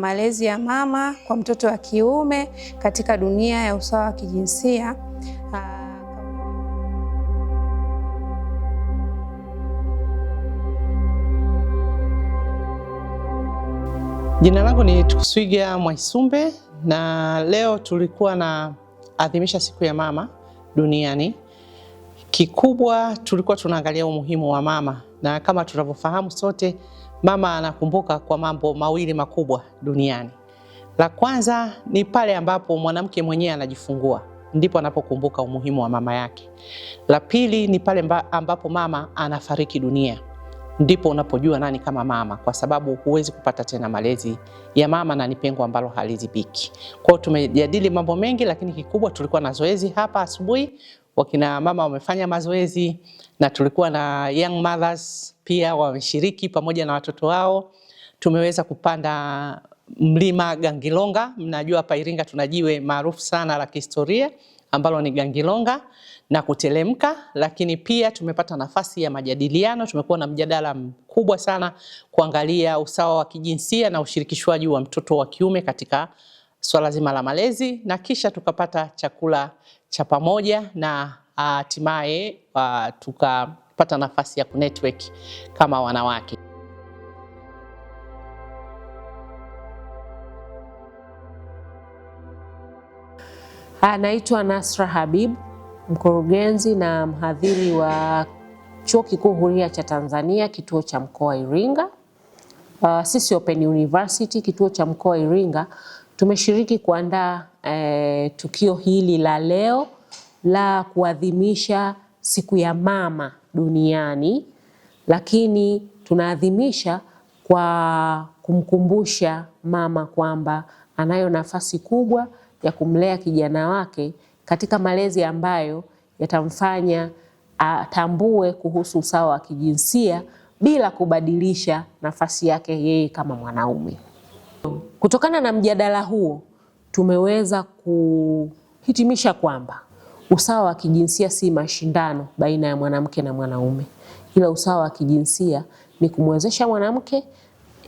Malezi ya mama kwa mtoto wa kiume katika dunia ya usawa wa kijinsia. Jina langu ni Tukuswiga Mwaisumbe na leo tulikuwa na adhimisha siku ya mama duniani. Kikubwa tulikuwa tunaangalia umuhimu wa mama, na kama tunavyofahamu sote, mama anakumbuka kwa mambo mawili makubwa duniani. La kwanza ni pale ambapo mwanamke mwenyewe anajifungua, ndipo anapokumbuka umuhimu wa mama yake. La pili ni pale ambapo mama anafariki dunia, ndipo unapojua nani kama mama, kwa sababu huwezi kupata tena malezi ya mama na ni pengo ambalo halizibiki. Kwa hiyo tumejadili mambo mengi, lakini kikubwa tulikuwa na zoezi hapa asubuhi, wakina mama wamefanya mazoezi na tulikuwa na young mothers pia wameshiriki pamoja na watoto wao. Tumeweza kupanda mlima Gangilonga. Mnajua hapa Iringa tuna jiwe maarufu sana la kihistoria ambalo ni Gangilonga na kutelemka, lakini pia tumepata nafasi ya majadiliano. Tumekuwa na mjadala mkubwa sana kuangalia usawa wa kijinsia na ushirikishwaji wa mtoto wa kiume katika swala zima la malezi, na kisha tukapata chakula cha pamoja na hatimaye tukapata nafasi ya kunetwork kama wanawake. Naitwa Nasra Habib, mkurugenzi na mhadhiri wa Chuo Kikuu Huria cha Tanzania, kituo cha mkoa Iringa. Sisi Open University kituo cha mkoa Iringa tumeshiriki kuandaa tukio hili la leo la kuadhimisha siku ya mama duniani, lakini tunaadhimisha kwa kumkumbusha mama kwamba anayo nafasi kubwa ya kumlea kijana wake katika malezi ambayo yatamfanya atambue kuhusu usawa wa kijinsia bila kubadilisha nafasi yake yeye kama mwanaume. Kutokana na mjadala huo, tumeweza kuhitimisha kwamba usawa wa kijinsia si mashindano baina ya mwanamke na mwanaume, ila usawa wa kijinsia ni kumwezesha mwanamke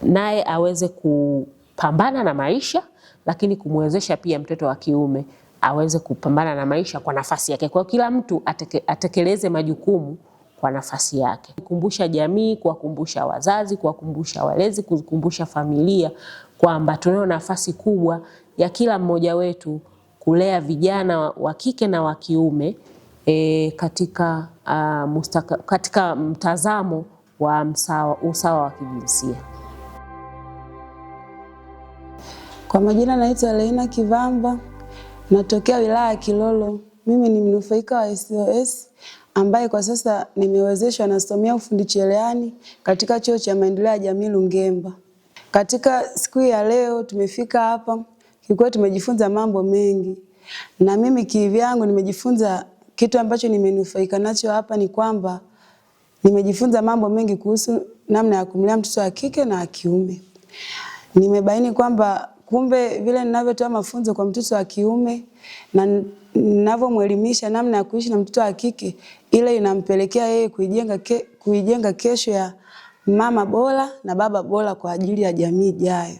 naye aweze kupambana na maisha, lakini kumwezesha pia mtoto wa kiume aweze kupambana na maisha kwa nafasi yake. Kwa kila mtu atekeleze majukumu kwa nafasi yake. Kukumbusha jamii, kuwakumbusha wazazi, kuwakumbusha walezi, kukumbusha familia kwamba tunayo nafasi kubwa ya kila mmoja wetu kulea vijana wa kike na wa kiume katika, katika mtazamo wa usawa wa kijinsia. Kwa majina naitwa Leina Kivamba, natokea wilaya ya Kilolo. Mimi ni mnufaika wa SOS ambaye kwa sasa nimewezeshwa, nasomea ufundi cherehani katika Chuo cha Maendeleo ya Jamii Lungemba. Katika siku ya leo tumefika hapa, kikweli tumejifunza mambo mengi, na mimi kivyangu nimejifunza kitu ambacho nimenufaika nacho hapa ni kwamba nimejifunza mambo mengi kuhusu namna ya kumlea mtoto wa kike na wa kiume. Nimebaini kwamba kumbe vile ninavyotoa mafunzo kwa mtoto wa kiume na ninavyomwelimisha namna ya kuishi na mtoto wa kike, ile inampelekea yeye kuijenga kesho ya mama bora na baba bora kwa ajili ya jamii ijayo.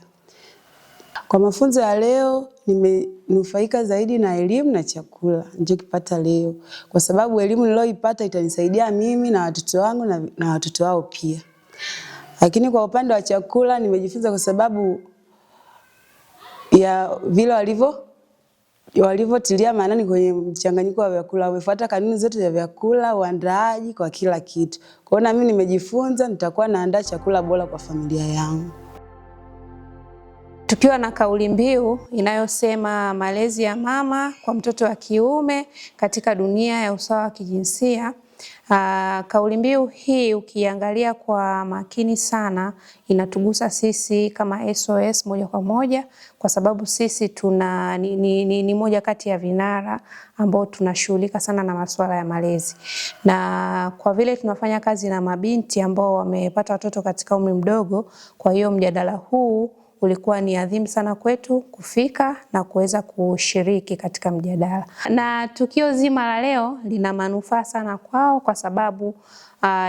Kwa mafunzo ya leo nimenufaika zaidi na elimu na chakula nilichokipata leo, kwa sababu elimu niliyoipata itanisaidia mimi na watoto wangu na watoto wao pia. Lakini kwa upande wa chakula nimejifunza kwa sababu ya vile walivyotilia maanani kwenye mchanganyiko wa vyakula, wamefuata kanuni zote za vyakula, uandaaji kwa kila kitu. Kwa hiyo na mimi nimejifunza, nitakuwa naandaa chakula bora kwa familia yangu. Tukiwa na kauli mbiu inayosema malezi ya mama kwa mtoto wa kiume katika dunia ya usawa wa kijinsia. Kauli mbiu hii ukiangalia kwa makini sana inatugusa sisi kama SOS moja kwa moja, kwa sababu sisi tuna ni moja kati ya vinara ambao tunashughulika sana na masuala ya malezi, na kwa vile tunafanya kazi na mabinti ambao wamepata watoto katika umri mdogo, kwa hiyo mjadala huu ulikuwa ni adhimu sana kwetu kufika na kuweza kushiriki katika mjadala. Na tukio zima la leo lina manufaa sana kwao kwa sababu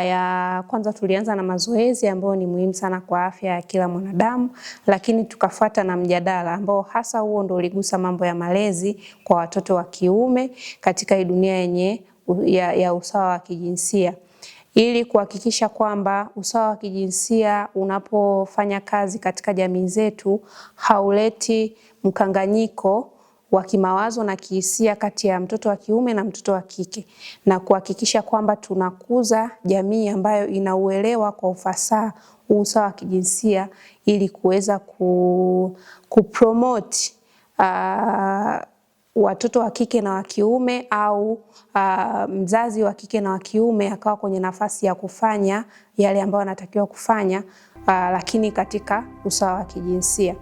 ya kwanza tulianza na mazoezi ambayo ni muhimu sana kwa afya ya kila mwanadamu, lakini tukafuata na mjadala ambao hasa huo ndio uligusa mambo ya malezi kwa watoto wa kiume katika hii dunia yenye ya usawa wa kijinsia, ili kuhakikisha kwamba usawa wa kijinsia unapofanya kazi katika jamii zetu hauleti mkanganyiko wa kimawazo na kihisia kati ya mtoto wa kiume na mtoto wa kike, na kuhakikisha kwamba tunakuza jamii ambayo inauelewa kwa ufasaha usawa wa kijinsia ili kuweza kupromote watoto wa kike na wa kiume au mzazi wa kike na wa kiume akawa kwenye nafasi ya kufanya yale ambayo anatakiwa kufanya, lakini katika usawa wa kijinsia.